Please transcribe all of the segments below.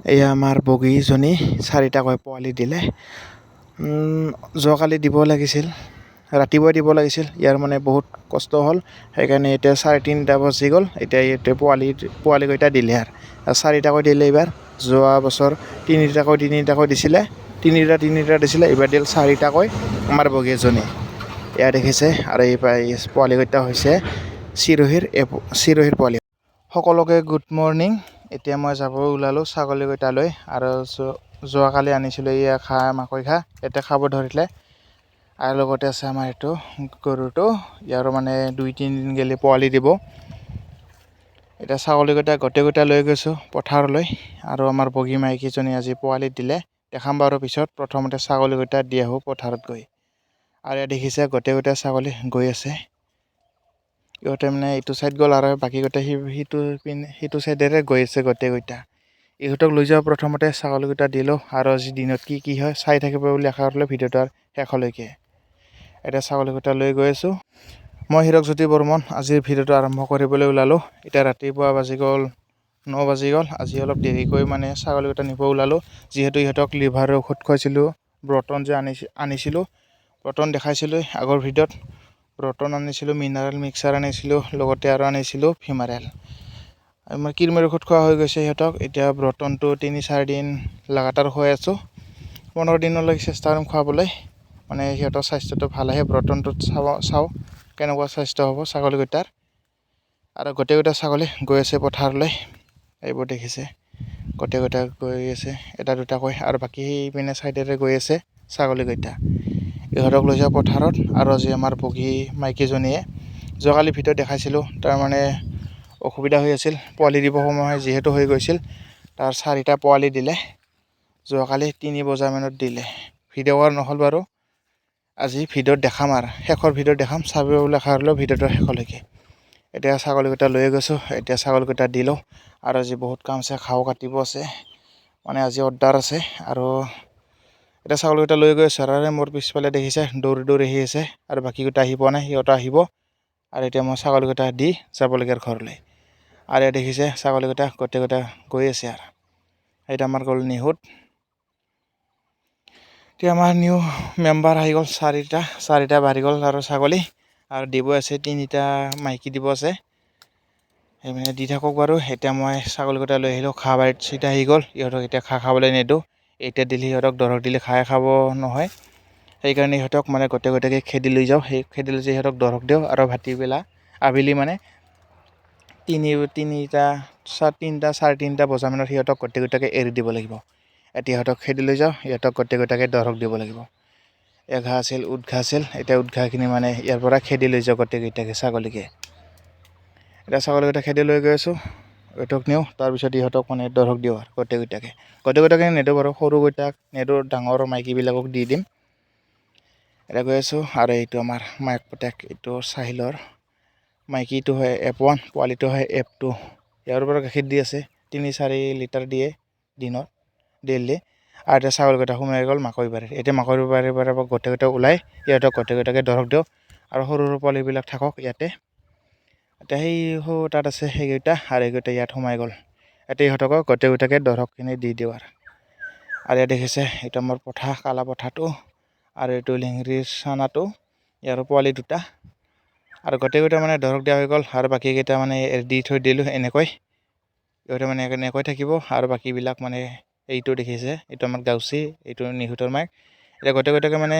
এয়া আমাৰ বগীজনী চাৰিটাকৈ পোৱালি দিলে। যোৱাকালি দিব লাগিছিল, ৰাতিপুৱাই দিব লাগিছিল। ইয়াৰ মানে বহুত কষ্ট হ'ল, সেইকাৰণে এতিয়া 3:30 বাজি গ'ল। এতিয়া ইয়াতে পোৱালিকেইটা দিলে আৰু চাৰিটাকৈ দিলে এইবাৰ। যোৱা বছৰ তিনিটাকৈ তিনিটাকৈ দিছিলে, তিনিটা তিনিটা দিছিলে, এইবাৰ দিল চাৰিটাকৈ আমাৰ বগীজনী। এয়া দেখিছে। আৰু এইবাৰ এই পোৱালিকেইটা হৈছে চিৰহীৰ, চিৰহীৰ পোৱালি। সকলোকে গুড মৰ্ণিং। এতিয়া মই যাব ওলালোঁ ছাগলীকেইটা লৈ। আৰু যোৱাকালি আনিছিলোঁ এয়া ঘাঁহ, মাকৈ ঘাঁহ, এতিয়া খাব ধৰিলে। আৰু লগতে আছে আমাৰ এইটো গৰুটো, ইয়াৰো মানে 2-3 দিন গ'লে পোৱালি দিব। এতিয়া ছাগলীকেইটা গোটেইকেইটা লৈ গৈছোঁ পথাৰলৈ। আৰু আমাৰ বগী মাইকীজনী আজি পোৱালি দিলে, দেখাম বাৰু পিছত। প্ৰথমতে ছাগলীকেইটা দি আহোঁ পথাৰত গৈ। আৰু ইয়াত দেখিছে, গোটেইকেইটা ছাগলী গৈ আছে। ইহঁতে মানে এইটো চাইড গ'ল আৰু বাকীকেইটা সিটো পিনে, সিটো চাইডেৰে গৈ আছে গোটেইকেইটা। ইহঁতক লৈ যাওঁ, প্ৰথমতে ছাগলীকেইটা দিলোঁ। আৰু আজি দিনত কি কি হয় চাই থাকিব বুলি আশা কৰিলোঁ ভিডিঅ'টোৰ শেষলৈকে। এতিয়া ছাগলীকেইটা লৈ গৈ আছোঁ। মই হিৰকজ্যোতি বৰ্মন, আজিৰ ভিডিঅ'টো আৰম্ভ কৰিবলৈ ওলালোঁ। এতিয়া ৰাতিপুৱা বাজি গ'ল, 9 বাজি গ'ল। আজি অলপ দেৰিকৈ মানে ছাগলীকেইটা নিব ওলালোঁ, যিহেতু ইহঁতক লিভাৰৰ ঔষধ খুৱাইছিলোঁ। ব্ৰতন যে আনিছিলোঁ, ব্ৰতন দেখাইছিলোঁ আগৰ ভিডিঅ'ত। ব্ৰতন আনিছিলোঁ, মিনাৰেল মিক্সাৰ আনিছিলোঁ, লগতে আৰু আনিছিলোঁ ফিমাৰেল। আমাৰ কিৰমিৰ ঔষধ খোৱা হৈ গৈছে সিহঁতক। এতিয়া ব্ৰতনটো 3-4 দিন লাগাতাৰ খুৱাই আছোঁ। 15 দিনলৈকে চেষ্টা কৰিম খুৱাবলৈ, মানে সিহঁতৰ স্বাস্থ্যটো ভাল আহে ব্ৰতনটোত। চাওঁ কেনেকুৱা স্বাস্থ্য হ'ব ছাগলীকেইটাৰ। আৰু গোটেইকেইটা ছাগলী গৈ আছে পথাৰলৈ। এইবোৰ দেখিছে, গোটেইকেইটা গৈ আছে এটা দুটাকৈ। আৰু বাকী সেইপিনে চাইডেৰে গৈ আছে ছাগলীকেইটা। ইহঁতক লৈ যাওঁ পথাৰত। আৰু আজি আমাৰ বগী মাইকীজনীয়ে, যোৱাকালি ভিডিঅ'ত দেখাইছিলোঁ, তাৰমানে অসুবিধা হৈ আছিল। পোৱালি দিব সময় যিহেতু হৈ গৈছিল, তাৰ চাৰিটা পোৱালি দিলে। যোৱাকালি 3 বজামানত দিলে। ভিডিঅ' কৰা নহ'ল বাৰু। আজি ভিডিঅ'ত দেখাম আৰু শেষৰ ভিডিঅ'ত দেখাম। চাব বুলি আশা কৰিলোঁ ভিডিঅ'টোৰ শেষলৈকে। এতিয়া ছাগলীকেইটা লৈ গৈছোঁ, এতিয়া ছাগলীকেইটা দি লওঁ। আৰু আজি বহুত কাম আছে, ঘাঁহো কাটিব আছে, মানে আজি অৰ্ডাৰ আছে। আৰু এতিয়া ছাগলীকেইটা লৈ গৈ আছোঁ। আৰু মোৰ পিছফালে দেখিছে, দৌৰি দৌৰি আহি আছে। আৰু বাকীকেইটা আহি পোৱা নাই, সিহঁতে আহিব। আৰু এতিয়া মই ছাগলীকেইটা দি যাব লাগে আৰু ঘৰলৈ। আৰু ইয়াত দেখিছে, ছাগলীকেইটা গোটেইকেইটা গৈ আছে। আৰু এইটো আমাৰ গ'ল নিহুত। এতিয়া আমাৰ নিউ মেম্বাৰ আহি গ'ল চাৰিটা, চাৰিটা বাঢ়ি গ'ল আৰু ছাগলী। আৰু দিব আছে তিনিটা মাইকী দিব আছে, সেই মানে দি থাকক বাৰু। এতিয়া মই ছাগলীকেইটা লৈ আহিলোঁ, ঘাঁহ বাৰীত চিধা আহি গ'ল। ইহঁতক এতিয়া ঘাঁহ খাবলৈ নিদিওঁ। এতিয়া দিলে সিহঁতক দৰৱ দিলে ঘাঁহে খাব নহয়। সেইকাৰণে ইহঁতক মানে গোটেই গোটেইকে খেদি লৈ যাওঁ। সেই খেদি লৈ যাই সিহঁতক দৰৱ দিওঁ। আৰু ভাটিবেলা আবেলি মানে তিনি তিনিটা 3টা 3:30 বজামানত সিহঁতক গোটেইকেইটাকে এৰি দিব লাগিব। এতিয়া ইহঁতক খেদি লৈ যাওঁ, ইহঁতক গোটেইকেইটাকে দৰৱ দিব লাগিব। এঘাঁ আছিল, উট ঘাঁহ আছিল। এতিয়া উট ঘাঁহখিনি মানে ইয়াৰ পৰা খেদি লৈ যাওঁ গোটেইকেইটাকে ছাগলীকে। এতিয়া ছাগলীকেইটা খেদি লৈ গৈ আছোঁ। ইহঁতক নিওঁ, তাৰপিছত ইহঁতক মানে দৰৱ দিওঁ। আৰু গোটেইকেইটাকে, গোটেইকেইটাকে নিদিওঁ বাৰু, সৰুকেইটাক নিদিওঁ, ডাঙৰ মাইকীবিলাকক দি দিম। এতিয়া গৈ আছোঁ। আৰু এইটো আমাৰ মাইক পুতেক, এইটো চাহিলৰ মাইকীটো হয় এফ 1, পোৱালিটো হয় এফ 2। ইয়াৰ পৰা গাখীৰ দি আছে, 3-4 লিটাৰ দিয়ে দিনত ডেইলি। আৰু এতিয়া ছাগলীকেইটা সোমাই গ'ল মাকৈ বাৰীত। এতিয়া মাকৈ বাৰীৰ পৰা গোটেইকেইটা ওলাই সিহঁতক গোটেইকেইটাকে দৰৱ দিওঁ। আৰু সৰু সৰু পোৱালিবিলাক থাকক ইয়াতে। এতিয়া সেই সৰু তাত আছে সেইকেইটা, আৰু এইকেইটা ইয়াত সোমাই গ'ল। এতিয়া ইহঁতকো গোটেইকেইটাকে দৰৱখিনি দি দিওঁ। আৰু আৰু ইয়াত দেখিছে, এইটো আমাৰ পঠা, কালা পঠাটো, আৰু এইটো লেংৰিৰ চানাটো, ইয়াৰো পোৱালি দুটা। আৰু গোটেইকেইটা মানে দৰৱ দিয়া হৈ গ'ল। আৰু বাকীকেইটা মানে দি থৈ দিলোঁ এনেকৈ, ইহঁতে মানে এনেকৈ থাকিব। আৰু বাকীবিলাক মানে এইটো দেখিছে, এইটো আমাৰ গাউচি, এইটো নিহুতৰ মাইক। এতিয়া গোটেইকেইটাকে মানে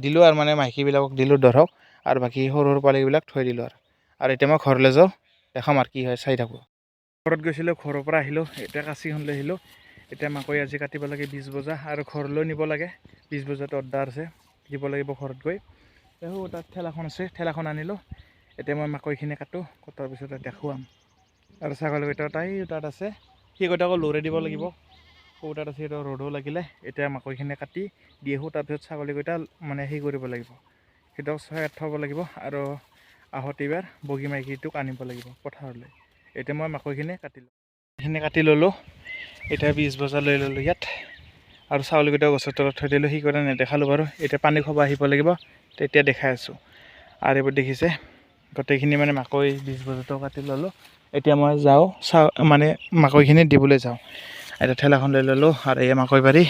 দিলোঁ আৰু মানে মাইকীবিলাকক দিলোঁ দৰৱ, আৰু বাকী সৰু সৰু পোৱালিবিলাক থৈ দিলোঁ। আৰু আৰু এতিয়া মই ঘৰলৈ যাওঁ, দেখাম আৰু কি হয়, চাই থাকোঁ। ঘৰত গৈছিলোঁ, ঘৰৰ পৰা আহিলোঁ। এতিয়া কাঁচিখন লৈ আহিলোঁ। এতিয়া মাকৈ আজি কাটিব লাগে 20 বজা, আৰু ঘৰলৈ নিব লাগে। 20 বজাত অৰ্ডাৰ আছে, দিব লাগিব ঘৰত গৈ। তাত ঠেলাখন আছে, ঠেলাখন আনিলোঁ। এতিয়া মই মাকৈখিনি কাটোঁ, কটাৰ পিছতে দেখুৱাম। আৰু ছাগলীকেইটা তাই তাত আছে, সেইকেইটাকো লৰাই দিব লাগিব। সৰু তাত আছে, সিহঁতৰ ৰ'দো লাগিলে। এতিয়া মাকৈখিনি কাটি দি আহোঁ, তাৰপিছত ছাগলীকেইটা মানে সেই কৰিব লাগিব, সিহঁতক চহাই থ'ব লাগিব। আৰু আহোঁতে এইবাৰ বগী মাইকীটোক আনিব লাগিব পথাৰলৈ। এতিয়া মই মাকৈখিনি কাটিলোঁ, এইখিনি কাটি ল'লোঁ। এতিয়া 20 বজা লৈ ল'লোঁ ইয়াত। আৰু ছাগলীকেইটা গছৰ তলত থৈ দিলোঁ, সেইকাৰণে নেদেখালোঁ বাৰু। এতিয়া পানী খাব আহিব লাগিব, তেতিয়া দেখাই আছোঁ। আৰু এইবোৰ দেখিছে, গোটেইখিনি মানে মাকৈ 20 বজাতো কাটি ল'লোঁ। এতিয়া মই যাওঁ, মানে মাকৈখিনি দিবলৈ যাওঁ। এতিয়া ঠেলাখন লৈ ল'লোঁ আৰু এই মাকৈবাৰী,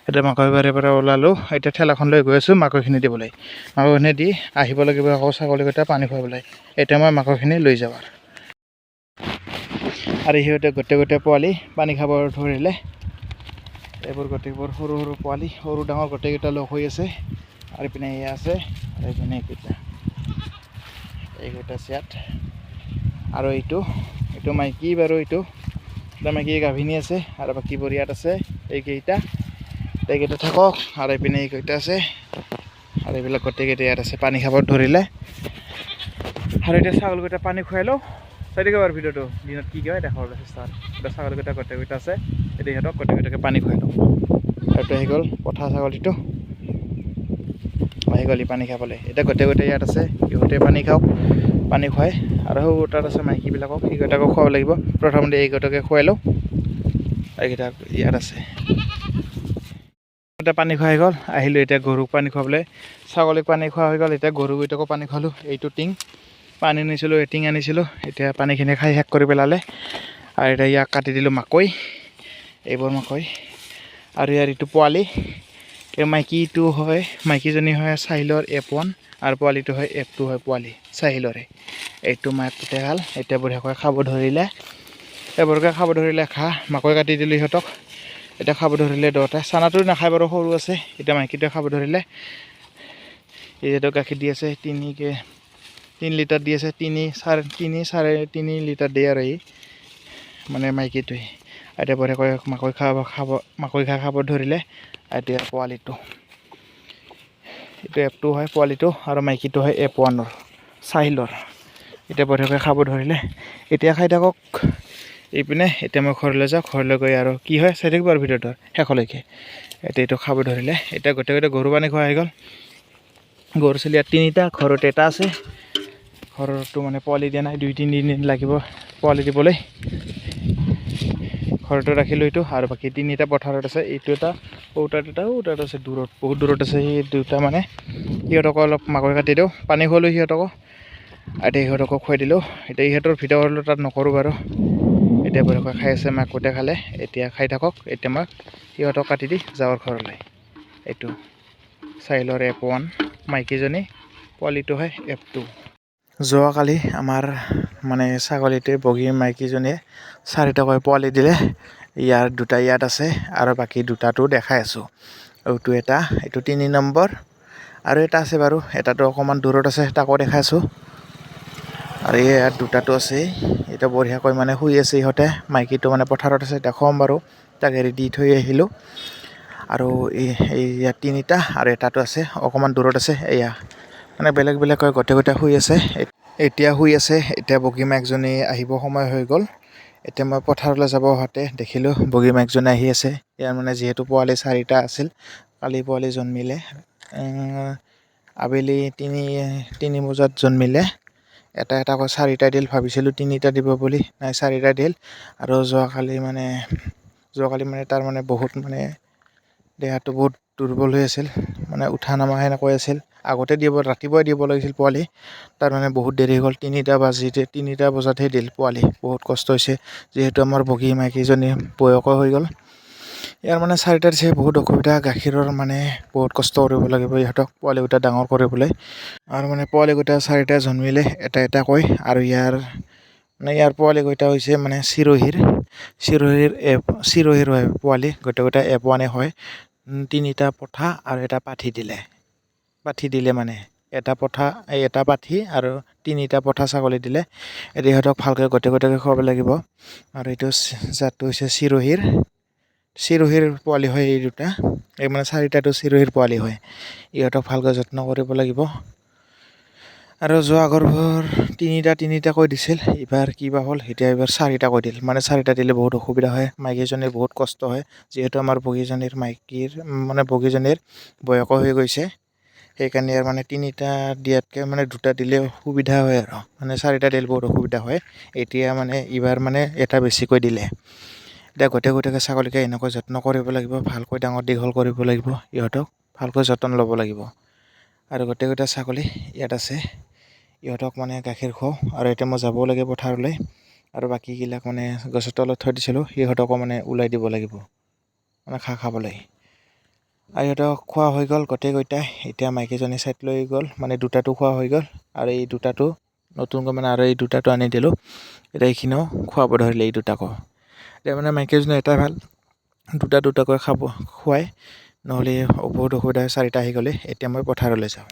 এতিয়া মাকৈবাৰীৰ পৰা ওলালোঁ। এতিয়া ঠেলাখন লৈ গৈ আছোঁ মাকৈখিনি দিবলৈ। মাকৈখিনি দি আহিব লাগিব আকৌ ছাগলীকেইটা পানী খুৱাবলৈ। এতিয়া মই মাকৈখিনি লৈ যাওঁ। আৰু সিহঁতে গোটেই গোটেই পোৱালি পানী খাব ধৰিলে। এইবোৰ গোটেইবোৰ সৰু সৰু পোৱালি, সৰু ডাঙৰ গোটেইকেইটা লগ হৈ আছে। আৰু ইপিনে এয়া আছে, আৰু ইপিনে এইকেইটা, এইকেইটা আছে ইয়াত। আৰু এইটো মাইকী বাৰু, এইটো এটা মাইকী গাভিনী আছে। আৰু বাকীবোৰ ইয়াত আছে। এইকেইটা, এইকেইটা থাকক। আৰু এইপিনে এইকেইটা আছে। আৰু এইবিলাক গোটেইকেইটা ইয়াত আছে, পানী খাব ধৰিলে। আৰু এতিয়া ছাগলীকেইটা পানী খুৱাই লওঁ। চাই থাকিব বাৰু ভিডিঅ'টো, দিনত কি কি হয় দেখাবলৈ চেষ্টা কৰিম। এতিয়া ছাগলীকেইটা গোটেইকেইটা আছে, এতিয়া সিহঁতক গোটেইকেইটাকে পানী খুৱাই লওঁ। আৰু এইটো আহি গ'ল পঠা ছাগলীটো, আহি গ'ল ই পানী খাবলৈ। এতিয়া গোটেই গোটেই ইয়াত আছে, ইহঁতে পানী খাওক। পানী খুৱাই আৰু সৌ তাত আছে মাইকীবিলাকক, সেইকেইটাকো খুৱাব লাগিব। প্ৰথমতে এইকেইটাকে খুৱাই লওঁ। এইকেইটা ইয়াত আছে। এতিয়া পানী খুৱাই গ'ল, আহিলোঁ এতিয়া গৰুক পানী খুৱাবলৈ। ছাগলীক পানী খোৱা হৈ গ'ল, এতিয়া গৰুকেইটাকো পানী খুৱালোঁ। এইটো টিং পানী নিছিলোঁ, এই টিং আনিছিলোঁ। এতিয়া পানীখিনি খাই শেষ কৰি পেলালে। আৰু এতিয়া ইয়াক কাটি দিলোঁ মাকৈ, এইবোৰ মাকৈ। আৰু ইয়াৰ এইটো পোৱালি, এই মাইকীটো হয়, মাইকীজনী হয় চাহিলৰ F1 আৰু পোৱালিটো হয় F2 হয় পোৱালি চাহিলৰে। এইটো মাক পুতেক, এতিয়া বঢ়িয়াকৈ খাব ধৰিলে, এইবোৰকে খাব ধৰিলে ঘাঁহ। মাকৈ কাটি দিলোঁ সিহঁতক, এতিয়া খাব ধৰিলে দুয়োটা। চানাটো নাখায় বাৰু, সৰু আছে। এতিয়া মাইকীটোৱে খাব ধৰিলে। যিহেতু গাখীৰ দি আছে, 3 লিটাৰ দি আছে, তিনি চাৰে তিনি 3.5 লিটাৰ দিয়ে। আৰু ই মানে মাইকীটোৱে এতিয়া বঢ়িয়াকৈ মাকৈ খাব খাব মাকৈ ঘাঁহ খাব ধৰিলে। এতিয়া পোৱালিটো, এইটো F2 হয় পোৱালিটো আৰু মাইকীটো হয় F1ৰ চাহিলৰ। এতিয়া বঢ়িয়াকৈ খাব ধৰিলে, এতিয়া খাই থাকক এইপিনে। এতিয়া মই ঘৰলৈ যাওঁ, ঘৰলৈ গৈ আৰু কি হয় চাই থাকিব আৰু ভিডিঅ'টোৰ শেষলৈকে। এতিয়া এইটো খাব ধৰিলে। এতিয়া গোটেই গোটেই গৰু পানী খোৱা হৈ গ'ল। গৰু চলি ইয়াত তিনিটা, ঘৰত এটা আছে। ঘৰতো মানে পোৱালি দিয়া নাই, 2-3 দিন লাগিব পোৱালি দিবলৈ। ঘৰতে ৰাখিলোঁ এইটো। আৰু বাকী তিনিটা পথাৰত আছে। এইটো এটা, ঔতাত এটা, ঔতাত আছে দূৰত, বহুত দূৰত আছে। সেই দুটা মানে সিহঁতকো অলপ মাকৈ কাটি দিওঁ। পানী খোৱালোঁ সিহঁতকো, এতিয়া সিহঁতকো খুৱাই দিলোঁ। এতিয়া ইহঁতৰ ভিতৰত তাত নকৰোঁ বাৰু। এতিয়া বঢ়িয়াকৈ খাই আছে, মাকোতে খালে, এতিয়া খাই থাকক। এতিয়া মই সিহঁতক কাটি দি যাওঁ ঘৰলৈ। এইটো চাহিলৰ F1 মাইকীজনী, পোৱালিটো হয় F2। যোৱাকালি আমাৰ মানে ছাগলীটোৱে, বগী মাইকীজনীয়ে চাৰিটাকৈ পোৱালি দিলে। ইয়াৰ দুটা ইয়াত আছে আৰু বাকী দুটাটো দেখাই আছোঁ। এইটো এটা, এইটো 3 নম্বৰ। আৰু এটা আছে বাৰু, এটাটো অকণমান দূৰত আছে, তাকো দেখাই আছোঁ। আৰু এই ইয়াত দুটাটো আছে। এতিয়া বঢ়িয়াকৈ মানে শুই আছে ইহঁতে। মাইকীটো মানে পথাৰত আছে, দেখুৱাম বাৰু, তাক এৰি দি থৈ আহিলোঁ। আৰু এই ইয়াত তিনিটা আৰু এটাটো আছে, অকণমান দূৰত আছে। এয়া মানে বেলেগ বেলেগকৈ গোটেই গোটেই শুই আছে, এতিয়া শুই আছে। এতিয়া বগী মাকজনী আহিব সময় হৈ গ'ল। এতিয়া মই পথাৰলৈ যাব হওঁতে দেখিলোঁ বগী মাকজনী আহি আছে। ইয়াৰ মানে যিহেতু পোৱালি চাৰিটা আছিল, কালি পোৱালি জন্মিলে, আবেলি 3 বজাত জন্মিলে। এটা এটাকৈ চাৰিটা দিল। ভাবিছিলোঁ তিনিটা দিব বুলি, নাই, চাৰিটা দিল। আৰু যোৱাকালি মানে তাৰ মানে বহুত মানে দেহাটো বহুত দুৰ্বল হৈ আছিল, মানে উঠা নমা সেনেকৈ আছিল। আগতে দিব, ৰাতিপুৱাই দিব লাগিছিল পোৱালি, তাৰ মানে বহুত দেৰি হ'ল। 3টা বজাতহে দিল পোৱালি। বহুত কষ্ট হৈছে, যিহেতু আমাৰ বগী মাইকীজনী বয়সো হৈ গ'ল। ইয়াৰ মানে চাৰিটা দিছে, বহুত অসুবিধা গাখীৰৰ, মানে বহুত কষ্ট কৰিব লাগিব ইহঁতক পোৱালিকেইটা ডাঙৰ কৰিবলৈ। আৰু মানে পোৱালিকেইটা চাৰিটা জন্মিলে এটা এটাকৈ। আৰু ইয়াৰ মানে ইয়াৰ পোৱালিকেইটা হৈছে মানে চিৰহীৰ চিৰহীৰ এফ চিৰহীৰ হয় পোৱালি, গোটেইকেইটা F1-এ হয়। তিনিটা পঠা আৰু এটা পাঠি দিলে। পাঠি দিলে মানে এটা পঠা, এই এটা পাঠি আৰু তিনিটা পঠা ছাগলী দিলে। এতিয়া ইহঁতক ভালকৈ গোটেই গোটেইকে খুৱাব লাগিব। আৰু এইটো জাতটো হৈছে চিৰহীৰ, চিৰহীৰ পোৱালি হয় এই দুটা। এই মানে চাৰিটাটো চিৰহীৰ পোৱালি হয়। ইহঁতক ভালকৈ যত্ন কৰিব লাগিব। আৰু যোৱা গৰ্ভৰ তিনিটা তিনিটাকৈ দিছিল, এইবাৰ কিবা হ'ল, এতিয়া এইবাৰ চাৰিটাকৈ দিল। মানে চাৰিটা দিলে বহুত অসুবিধা হয়, মাইকীজনীৰ বহুত কষ্ট হয়। যিহেতু আমাৰ বগীজনীৰ মাইকীৰ মানে বগীজনীৰ বয়সো হৈ গৈছে, সেইকাৰণে ইয়াৰ মানে তিনিটা দিয়াতকৈ মানে দুটা দিলে সুবিধা হয়। আৰু মানে চাৰিটা দিলে বহুত অসুবিধা হয়। এতিয়া মানে এইবাৰ মানে এটা বেছিকৈ দিলে। এতিয়া গোটেই গোটেইকে ছাগলীকে এনেকৈ যত্ন কৰিব লাগিব, ভালকৈ ডাঙৰ দীঘল কৰিব লাগিব, ইহঁতক ভালকৈ যতন ল'ব লাগিব। আৰু গোটেইকেইটা ছাগলী ইয়াত আছে, ইহঁতক মানে গাখীৰ খুৱাওঁ। আৰু এতিয়া মই যাবও লাগে পথাৰলৈ। আৰু বাকীবিলাক মানে গছৰ তলত থৈ দিছিলোঁ, সিহঁতকো মানে ওলাই দিব লাগিব মানে ঘাঁহ খাবলৈ। আৰু সিহঁতক খোৱা হৈ গ'ল গোটেইকেইটাই। এতিয়া মাইকীজনী চাইড লৈ গ'ল, মানে দুটাটো খোৱা হৈ গ'ল আৰু এই দুটাটো নতুনকৈ মানে আৰু এই দুটাটো আনি দিলোঁ। এতিয়া এইখিনিও খুৱাব ধৰিলে এই দুটাকো। এতিয়া মানে মাইকীজনী এটাই ভাল, দুটা দুটাকৈ খাব খুৱাই, নহ'লে বহুত অসুবিধা হয় চাৰিটা আহি গ'লে। এতিয়া মই পথাৰলৈ যাওঁ।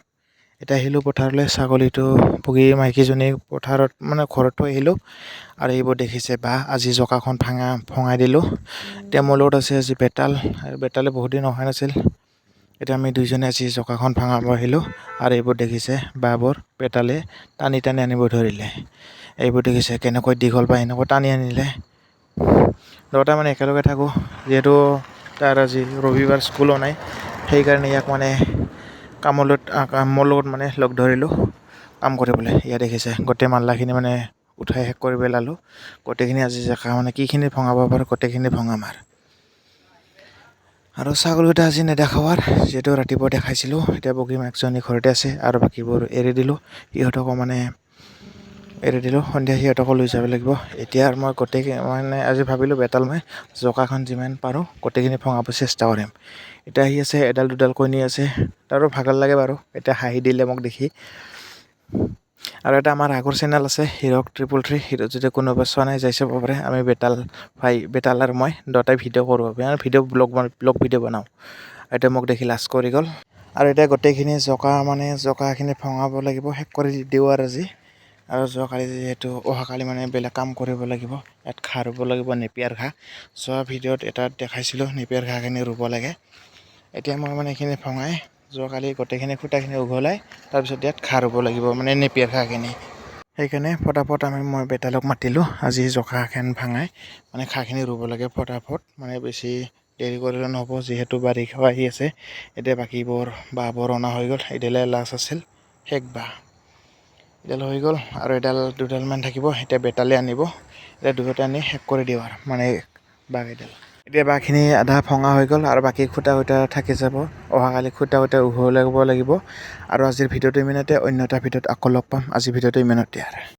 এতিয়া আহিলোঁ পথাৰলৈ, ছাগলীটো বগী মাইকীজনী পথাৰত মানে ঘৰত থৈ আহিলোঁ। আৰু এইবোৰ দেখিছে বাঁহ, আজি জকাখন ভঙাই দিলোঁ। এতিয়া মোৰ লগত আছে আজি বেতাল, আৰু বেতালে বহুত দিন অহা নাছিল। এতিয়া আমি দুইজনে আজি জকাখন ভাঙাব আহিলোঁ। আৰু এইবোৰ দেখিছে বাঁহবোৰ বেতালে টানি টানি আনিব ধৰিলে। এইবোৰ দেখিছে কেনেকৈ দীঘল বাঁহ এনেকৈ টানি আনিলে। দুয়োটা মানে একেলগে থাকোঁ, যিহেতু তাৰ আজি ৰবিবাৰ স্কুলো নাই, সেইকাৰণে ইয়াক মানে কামলত মোৰ লগত মানে লগ ধৰিলোঁ কাম কৰিবলৈ। ইয়াত দেখিছে গোটেই মাল্লাখিনি মানে উঠাই শেষ কৰি পেলালোঁ গোটেইখিনি। আজি জেগা মানে কিখিনি ভঙাব পাৰোঁ গোটেইখিনি ভঙাম। আৰু ছাগলীকেইটা আজি নেদেখাওঁ যিহেতু ৰাতিপুৱা দেখাইছিলোঁ। এতিয়া বগী মাকজনী ঘৰতে আছে আৰু বাকীবোৰ এৰি দিলোঁ, সিহঁতকো মানে এৰি দিলোঁ। সন্ধিয়া সিহঁতকো লৈ যাব লাগিব। এতিয়া মই গোটেই মানে আজি ভাবিলোঁ বেতাল মই জকাখন যিমান পাৰোঁ গোটেইখিনি ভঙাব চেষ্টা কৰিম। এতিয়া আহি আছে এডাল দুডাল কণী আছে, তাৰো ভাগৰ লাগে বাৰু। এতিয়া হাঁহি দিলে মোক দেখি। আৰু এটা আমাৰ আগৰ চেনেল আছে হিৰক 333, সেইটো যদি কোনোবা চোৱা নাই যাই চাব পাৰে। আমি বেতাল ভাই, বেতাল আৰু মই দুটাই ভিডিঅ' কৰোঁ, ভিডিঅ' ব্লগ ব্লগ ভিডিঅ' বনাওঁ। এতিয়া মোক দেখি লাজ কৰি গ'ল। আৰু এতিয়া গোটেইখিনি জকা মানে জকাখিনি ভঙাব লাগিব, শেষ কৰি দিওঁ আৰু আজি। আৰু যোৱাকালি যিহেতু অহাকালি মানে বেলেগ কাম কৰিব লাগিব, ইয়াত ঘাঁহ ৰুব লাগিব, নেপিয়াৰ ঘাঁহ। যোৱা ভিডিঅ'ত এটাত দেখাইছিলোঁ নেপিয়াৰ ঘাঁহখিনি ৰুব লাগে। এতিয়া মই মানে এইখিনি ভঙাই যোৱাকালি গোটেইখিনি খুঁটাখিনি উঘলাই তাৰপিছত ইয়াত ঘাঁহ ৰুব লাগিব, মানে নেপিয়াৰ ঘাঁহখিনি। সেইকাৰণে ফটাফট মই বেতালক মাতিলোঁ, আজি জকাখন ভাঙাই মানে ঘাঁহখিনি ৰুব লাগে ফটাফট, মানে বেছি দেৰি কৰিলে নহ'ব যিহেতু বাৰিষাও আহি আছে। এতিয়া বাকীবোৰ বাঁহবোৰ অনা হৈ গ'ল, এডালে লাষ্ট আছিল শেষ বাঁহ, এডাল হৈ গ'ল আৰু এডাল দুডালমান থাকিব। এতিয়া বেতালে আনিব, এতিয়া দুয়োটা আনি শেষ কৰি দিওঁ আৰু মানে বাঁহকেইডাল। এতিয়া বাঁহখিনি আধা ভঙা হৈ গ'ল আৰু বাকী খুঁটা খুঁটা থাকি যাব, অহাকালি খুঁটা খুঁটা উঘালিব লাগিব। আৰু আজিৰ ভিডিঅ'টো ইমানতে, অন্য এটা ভিডিঅ'ত আকৌ লগ পাম। আজিৰ ভিডিঅ'টো ইমানতে আৰু।